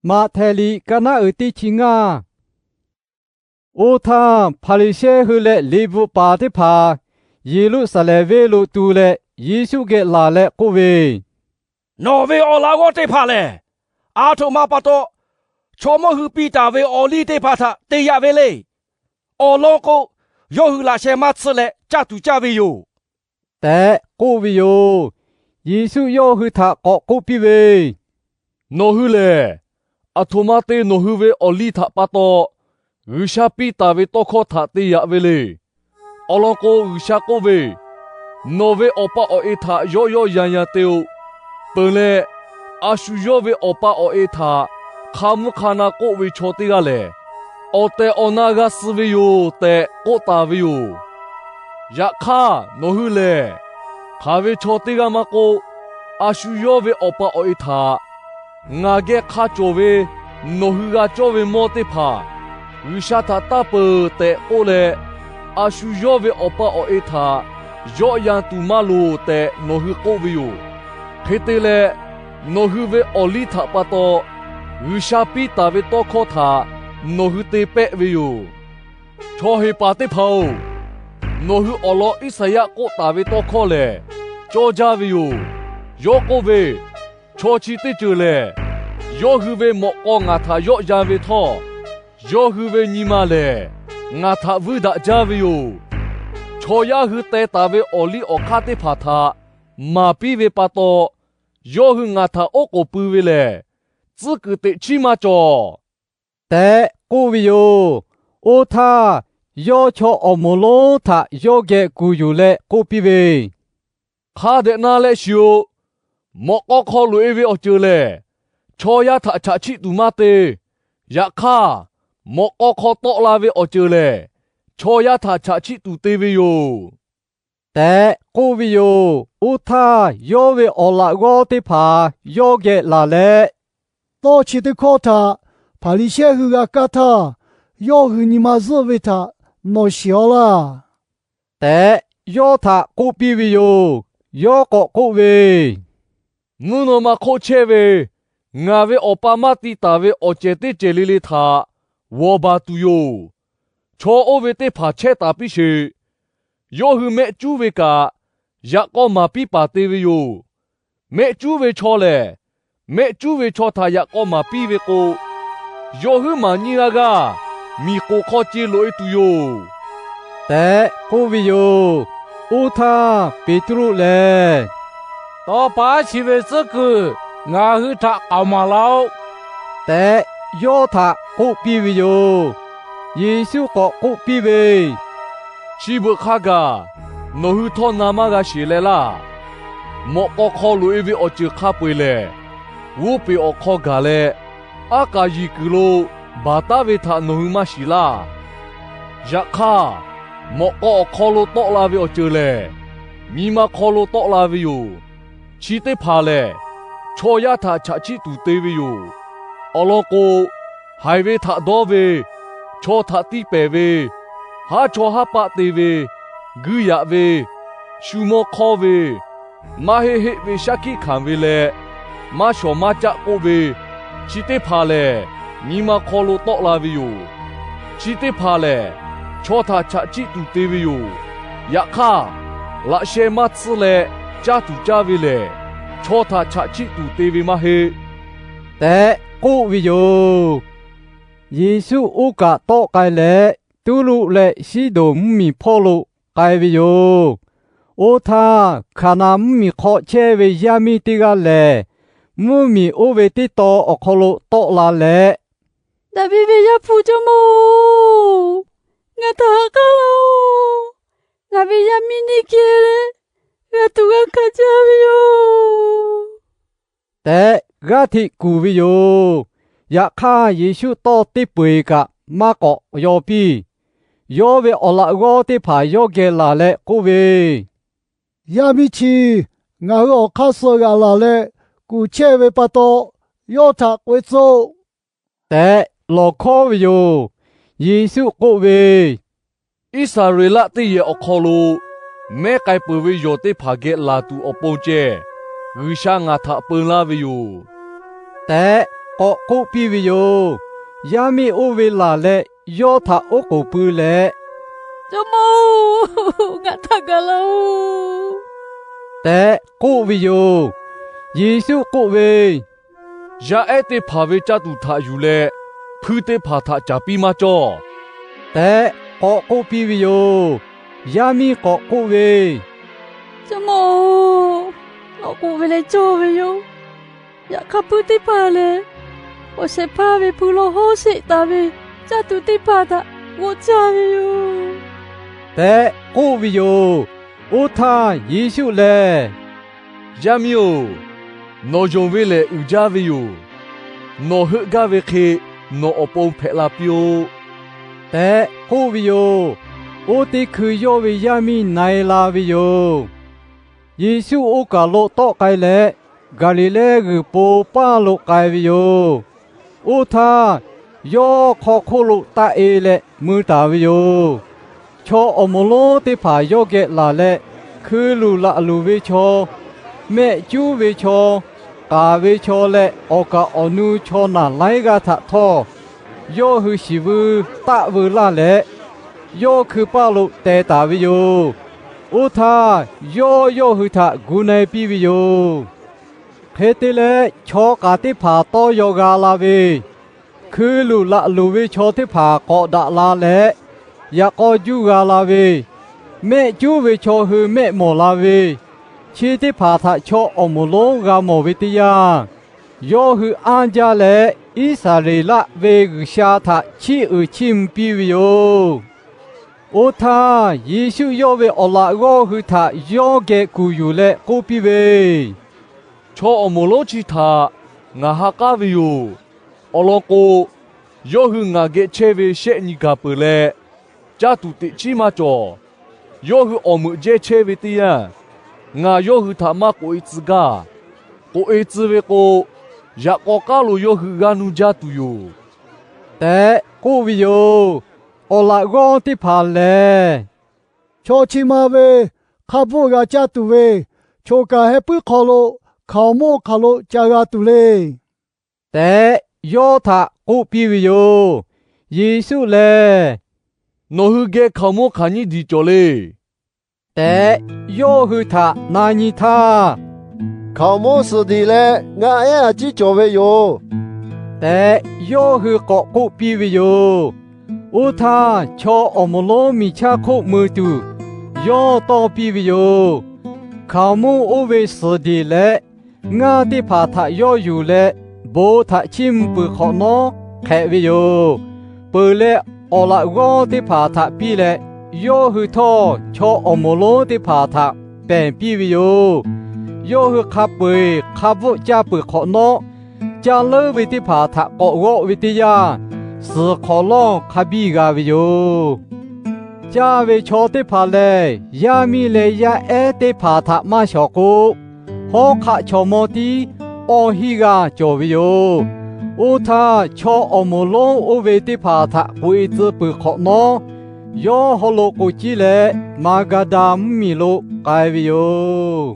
Maꞈhtehˍ liꞈ ka naˉ uiˍ teˇ chi ngaˇ. Oˇ htaˇ, Hpaˍriˍsehˇ hui leh liꞈ bvuhꞈ paˍ teˇ hpaˍ Yeˍruˆsaˍlehnˍ venˇ lo tu leh Yeˍsuˆ geh laˬ leh k'oˆ ve, Nawˬ ve awˬ laꞈ g'awˇ teˇ hpaˍ lehˬ, aˬ htoꞈ ma pa taw chaw mawˇ hui piˇ taˍ ve awˬ liˇ teˇ hpaˍ htaꞈ te yaꞈ ve le. Awˬ lawn k'o, yawˇ hui laꞈ sheh maˇ tsuhˇ leh caˇ tuˬ caˇ ve yoˬ tehꞈ k'oˆ ve yoˬ. Yeˍsuˆ yawˇ hui htaꞈ k'awꞈ k'oˆ piˇ ve, Nawˬ hui lehˬ, aˬ htoꞈ ma te nawˬ hui ve awˬ liˇ htaꞈ pa taw G'uiˬsha piˇ taˍ ve tawˇ hkawˇ htaꞈ te yaꞈ ve le. Awˬ lawn k'o, G'uiˬsha k'oˆ ve, Nawˬ ve awˬ pa awˬ e htaꞈ yawˆ yawˆ yan yan te-o. Peuˬ leh, a shu yawˇ ve awˬ pa awˬ e htaꞈ hk'a mvuhˇ hk'a na k'oˆ ve chaw teˇ g'aˇ lehˬ, awˬ tehˬ awˬ na g'a suh ve yoˬ tehꞈ k'oˆ taˍ ve yoˬ. Yaꞈ hk'aˇ, nawˬ hui lehˬ hk'aˬ ve chaw teˇ g'aˇ maˇ k'oˆ, a shu yawˇ ve awˬ pa awˬ e htaꞈ, Ngaˬ geh hk'a cawˬ ve nawˬ hui g'a cawˇ ve mawˇ teˇ hpaˍ G'uiˬsha htaꞈ taˇ peuˬ tehꞈ k'oˆ leh, a shu yawˇ ve awˬ pa awˬ e htaꞈ yawˆ yan tuˬ maˇ loˍ tehꞈ nawˬ hui k'oˆ ve yoˬ. Hk'e te leh, nawˬ hui ve awˬ liˇ htaꞈ pa taw G'uiˬsha piˇ taˍ ve tawˇ hkawˇ htaꞈ nawˬ hui te pehˆ ve yoˬ. Chaw heˍ paˍ teˇ hpaˍ-oˬ, nawˬ hui awˬ lawn Iˉsaˍyaˆ k'oˆ taˍ ve tawˇ hkawˇ lehˬ cawˇ jaˇ ve yoˬ. Yawˇ k'oˆ ve, Chaw chi teˇ ceuˬ lehˬ, yawˇ hui ve mawꞈ k'aw ngaˬ htaꞈ yawˆ yan ve htawˇ, yawˇ hui ve nyi ma lehˬ ngaˬ htaꞈ vuiˇ daꞈ jaˇ ve yoˬ. Chaw yaˇ hui teh taˍ ve awˬ liˇ awˬ hk'aˇ teˇ hpaˍ htaꞈ maˍ piˇ ve pa taw, yawˇ hui ngaˬ htaꞈ oˉ k'oˍ pui ve lehˬ, tcuhˉ kuiˬ teꞈ chiˉ maˇ cawˬ tehꞈ k'oˆ ve yoˬ. Oˇ htaˇ, yawˇ chaw awˬ moˍ lonˉ htaꞈ yawˇ geh kuˬ yuˬ leh k'oˆ piˇ ve, Hk'a dehꞈ na leh shiˍ-oꞈ. Mawꞈ k'aw hk'aw loꞈ-e ve awˬ ceuˬ lehˬ, chaw yaˇ htaꞈ chaꞈ chiˆ tuˬ maˇ te. Yaꞈ hk'aˇ, mawꞈ k'aw hk'aw tawˆ la ve awˬ ceuˬ lehˬ, chaw yaˇ htaꞈ chaꞈ chiˆ tuˬ te ve yoˬ tehꞈ k'oˆ ve yoˬ. Oˇ htaˇ, yawˇ ve awˬ laꞈ g'awˇ teˇ hpaˍ yawˇ geh laˬ leh, Tawˇ chi teˇ hkawˇ htaꞈ Hpaˍriˍsehˇ hui g'a kaˇ htaˇ, yawˇ hui nyi ma zuhˆ ve htaꞈ nawˬ shiˍ-aw laˇ tehꞈ, yawˇ htaꞈ k'oˆ piˇ ve yoˬ. Yawˇ k'awꞈ k'oˆ ve, Mvuhˇ naw ma hk'oˆ chehˇ ve ngaˬ ve Awˬ pa maˇ ti taˍ ve awˬ cehˬ teˇ cehˬ le le htaꞈ g'awˬ baˬ tuˬ yoˬ. Chaw oˇ ve teˇ hpaˍ chehˇ taˍ piˇ sheˍ. Yawˇ hui mehˆ cuˉ ve kaꞈ, yaꞈ k'aw maˍ piˇ paˍ te ve yoˬ. Mehˆ cuˉ ve chaw lehˬ, mehˆ cuˉ ve chaw htaꞈ yaꞈ k'aw maˍ piˇ ve k'o, yawˇ huiˉ maˬ nyiˇ g'aˇ g'aˇ miˬ k'oˍ hk'aw ce loꞈ-e tuˬ yoˬ tehꞈ k'oˆ ve yoˬ. Oˇ htaˇ Peˍtruˆ lehˬ, Tawˇ pa aˉ chi ve tcuhˉ kuiˬ ngaˬ hui htaꞈ k'aoˍ maˍ laˇ-oˆ tehꞈ, yawˇ htaꞈ k'oˆ piˇ ve yoˬ. Yeˍsuˆ k'awꞈ k'oˆ piˇ ve, Chi beuꞈ hk'a gaˬ nawˬ hui htawˇ na maˇ g'a sheˍ leh laˇ. Mawꞈ k'aw hk'aw loꞈ-e ve awˬ ceuˬ hk'a peu-eˬ lehˬ, g'oˇ peˬ awˬ hk'aw gaˬ leh, aˉ k'aˍ yiˍ kuiˬ lo baˬ taˉ ve htaꞈ nawˬ hui maˇ shiˍ laˇ. Yaꞈ hk'aˇ, mawꞈ k'aw awˬ hk'aw lo tawˆ la ve awˬ ceuˬ lehˬ, nyi ma hk'aw lo tawˆ la ve yoˬ. Chi teˇ hpaˍ lehˬ, chaw yaˇ htaꞈ chaꞈ chiˆ tuˬ te ve yoˬ. Awˬ lawn k'o, haiˬ ve htaꞈ dawˇ ve, chaw htaꞈ tiˇ pehˍ ve, haˉ chawˇ haˉ paˆ te ve, guiˇ yaꞈ ve, shu mawˇ hk'awˇ ve, maˇ heˆ heˆ ve shaˉ hkiˆ hkanˍ ve leh, maˇ shawˍ maˇ caˆ k'oˆ ve, chi teˇ hpaˍ lehˬ nyi ma hk'aw lo tawˆ la ve yoˬ. Chi teˇ hpaˍ lehˬ, chaw htaꞈ chaꞈ chiˆ tuˬ te ve yoˬ. Yaꞈ hk'aˇ, laꞈ sheh maˇ tsuhˇ leh caˇ tuˬ caˇ ve lehˬ, chaw htaꞈ chaꞈ chiˆ tuˬ te ve maˇ heˆ tehꞈ k'oˆ ve yoˬ. Yeˍsuˆ oˇ kaꞈ tawˆ k'ai leh, Tuˇruˆ leh Siˉdonˍ mvuhˇmiˬ hpawˇ lo k'ai ve yoˬ. Oˇ htaˇ, Hkaˍnanˍ mvuhˇmiˬ hk'aw chehˇ ve yaˇ miˇ teˇ g'aˇ lehˬ, mvuhˇmiˬ oˇ ve teˇ taw awˬ hk'aw lo tawˆ la leh, Daˍviˆ ve Yaˇ hpu Jawˇmawˇ-oˬ, ngaˬ htaꞈ ha k'aˉ laˇ-oˆ. Ngaˬ ve yaˇ miˇ neˇ kehˬ leh g'a tuˬ g'a hkanˍ jaˇ ve yoˬ tehꞈ, g'aˇ hteꞈ kuˬ ve yoˬ. Yaꞈ hk'aˇ, Yeˍsuˆ tawˇ teˇ peu-eˬ kaꞈ maˇ k'awꞈ yaw piˇ. Yawˇ ve awˬ laꞈ g'awˇ teˇ hpaˍ yawˇ geh laˬ leh k'oˆ ve, Yaˇ miˇ chi ngaˬ hui awˬ hk'aˇ suh g'aꞈ laˬ leh kuˬ chehˇ ve pa taw, yawˇ htaꞈ k'oꞈ-e tcuh-oˆ tehꞈ lawˬ hkawˉ ve yoˬ. Yeˍsuˆ k'oˆ ve, Iˉsaˍreˍlaˆ teˇ yehˬ awˬ hk'aw lo mehˉ k'ai peuˬ ve yawˬ teˇ hpaˍ geh laˬ tuˬ awˬ pon ceh, G'uiˬsha ngaˬ htaꞈ peu laˇ ve yoˬ tehꞈ k'awꞈ k'oˆ piˇ ve yoˬ. Yaˇ miˇ oˇ ve laˬ leh yawˇ htaꞈ oˉ k'oˍ pui leh, Jawˇmawˇ-oˬ, ngaˬ htaꞈ gaˬ laˇ-oˆ tehꞈ k'oˆ ve yoˬ. Yeˍsuˆ k'oˆ ve, Yaˇ ehˉ teˇ hpaˍ ve caˇ tuˬ htaꞈ yuˬ leh, hpuiˇ teˇ hpaˍ htaꞈ caˍ piˇ maˇ cawˇ tehꞈ k'awꞈ k'oˆ piˇ ve yoˬ. Yaˇ miˇ k'awꞈ k'oˆ ve, Jawˇmawˇ-oˬ, nawˬ k'oˆ ve leh cawˇ ve yoˬ. Yaꞈ hk'aˇ, hpuiˇ teˇ hpaˍ lehˬ, awˬ shehˍ hpaˇ ve hpu lawˇ hawˉ sheˆ taˍ ve caˇ tuˬ teˇ hpaˍ htaꞈ g'aw caˇ ve yoˬ tehꞈ k'oˆ ve yoˬ. Oˇ htaˇ Yeˍsuˆ lehˬ, Yaˇ miˇ-oˬ, nawˬ yonˍ ve lehˬ uiˍ jaˇ ve yoˬ. Nawˬ heuˆ gaˇ ve hk'e nawˬ awˬ pon hpehꞈ la piˇ-oˆ tehꞈ k'oˆ ve yoˬ. Oˇ teˇ hkui yawˇ ve yaˇ miˇ na-e la ve yoˬ. Yeˍsuˆ oˇ kaˬ lo tawˆ k'ai leh, Gaˍliˍlehˇ g'uiˬ po paˇ lo k'ai ve yoˬ. Oˇ htaˇ, yawˇ hk'aw hk'oˆ lo taˆ-e leh mui taˍ ve yoˬ. Chaw awˬ moˍ lonˉ teˇ hpaˍ yawˇ geh laˬ leh, hkui luˬ laꞈ luˬ ve chaw, mehˆ cuˉ ve chaw, k'aˍ ve chaw leh awˬ kaˍ awˬ nu chaw naˬ laiˉ g'aˇ htaꞈ htawˇ, yawˇ hui shiˍ veu taˆ veu laˇ leh, yawˇ hkui paˇ lo teh taˍ ve yoˬ. Oˇ htaˇ, yawˇ yawˇ hui htaꞈ gu na-e piˇ ve yoˬ. Hk'e te leh, chaw k'aˍ teˇ hpaˍ tawˇ yaw g'a la ve, hkui luˬ laꞈ luˬ ve chaw teˇ hpaˍ k'awꞈ daꞈ la leh, yaꞈ k'aw juˇ g'a la ve, mehˆ cuˉ ve chaw hui mehˆ mawˬ la ve, chi teˇ hpaˍ htaꞈ chaw awˬ moˍ lonˉ g'a mawˬ ve teˇ yanˇ, yawˇ hui anˇ jaˇ leh Iˉsaˍreˍlaˆ ve G'uiˬsha htaꞈ chiˇ uiˍ chiˇ mvuh piˇ ve yoˬ. Oˇ htaˇ, Yeˍsuˆ yawˇ ve awˬ laꞈ g'awˇ hui htaꞈ yawˇ geh kuˬ yuˬ leh k'oˆ piˇ ve, Chaw awˬ moˍ lonˉ chi htaꞈ ngaˬ ha k'aˉ ve yoˬ. Awˬ lawn k'o, yawˇ hui ngaˬ geh chehˇ ve shehˆ nyi gaˬ peuˬ leh, caˇ tuˬ teꞈ chiˉ maˇ cawˬ. Yawˇ hui awˬ meuꞈ jehˇ chehˇ ve teˇ yanˇ, ngaˬ yawˇ hui htaꞈ maˇ k'oꞈ-e tcuh gaˇ. K'oꞈ-e tcuh ve k'o, yaꞈ k'aw k'aˉ lo yawˇ hui g'aˇ nuˇ jaˇ tuˬ yoˬ tehꞈ k'oˆ ve yoˬ. Awˬ laꞈ g'awˇ teˇ hpaˍ lehˬ, Chaw chi ma ve hk'a bvuhˆ g'a caˇ tuˬ ve, choˬ kaˬ heh puiˉ hk'aw lo hkaoˍmonˇ hk'aˬ lo ca g'a tuˬ le tehꞈ yawˇ htaꞈ k'oˆ piˇ ve yoˬ. Yeˍsuˆ lehˬ, Nawˬ hui geh hkaoˍmonˇ hk'aˬ nyiˇ diˬ cawˬ le tehꞈ yawˇ hui htaꞈ na nyi htaˇ, Hkaoˍmonˇ suhˍ diˬ leh ngaˆ ehˉ a ciˉ cawˬ ve yoˬ tehꞈ yawˇ hui k'awꞈ k'oˆ piˇ ve yoˬ. Oˇ htaˇ, chaw awˬ moˍ lonˉ miˬ chaˇ hk'oˆ mui tuˬ yawˇ tawˇ piˇ ve yoˬ. Hkaoˍmonˇ oˇ ve suhˍ diˬ leh ngaˇ teˇ hpaˍ htaꞈ yawˇ yuˬ leh, bon htaꞈ chiˇ mvuh peuˬ hk'awꞈ nawˉ hk'ehꞈ ve yoˬ. Peuˬ leh, awˬ laꞈ g'awˇ teˇ hpaˍ htaꞈ piˇ leh, yawˇ hui htawˇ chaw awˬ moˍ lonˉ teˇ hpaˍ htaꞈ pehˬ piˇ ve yoˬ. Yawˇ hui hk'a peu-eˬ hk'a bvuhˆ caˇ peuˬ hk'awꞈ nawˉ, caˇ leuˉ ve teˇ hpaˍ htaꞈ k'awꞈ g'awˆ ve teˇ yanˇ, suhˍ hk'awꞈ lawˇ hk'a biˇ g'a ve yoˬ. Caˇ ve chaw teˇ hpaˍ lehˬ, yaˇ miˇ leh yaˇ ehˉ teˇ hpaˍ htaꞈ maˇ shawˍ k'o, hawˉ hk'aˆ chaw mawˇ tiˉ awˇ hinˉ g'aˇ cawˬ ve yoˬ. Oˇ htaˇ, chaw awˬ moˍ lonˉ oˇ ve teˇ hpaˍ htaꞈ k'oꞈ-e tcuh peuˬ hk'awꞈ nawˉ, yawˇ haw loꞈ k'oˍ ciˇ leh Maˍgaˍdaˍ mvuhˇmiˬ lo k'ai ve yoˬ.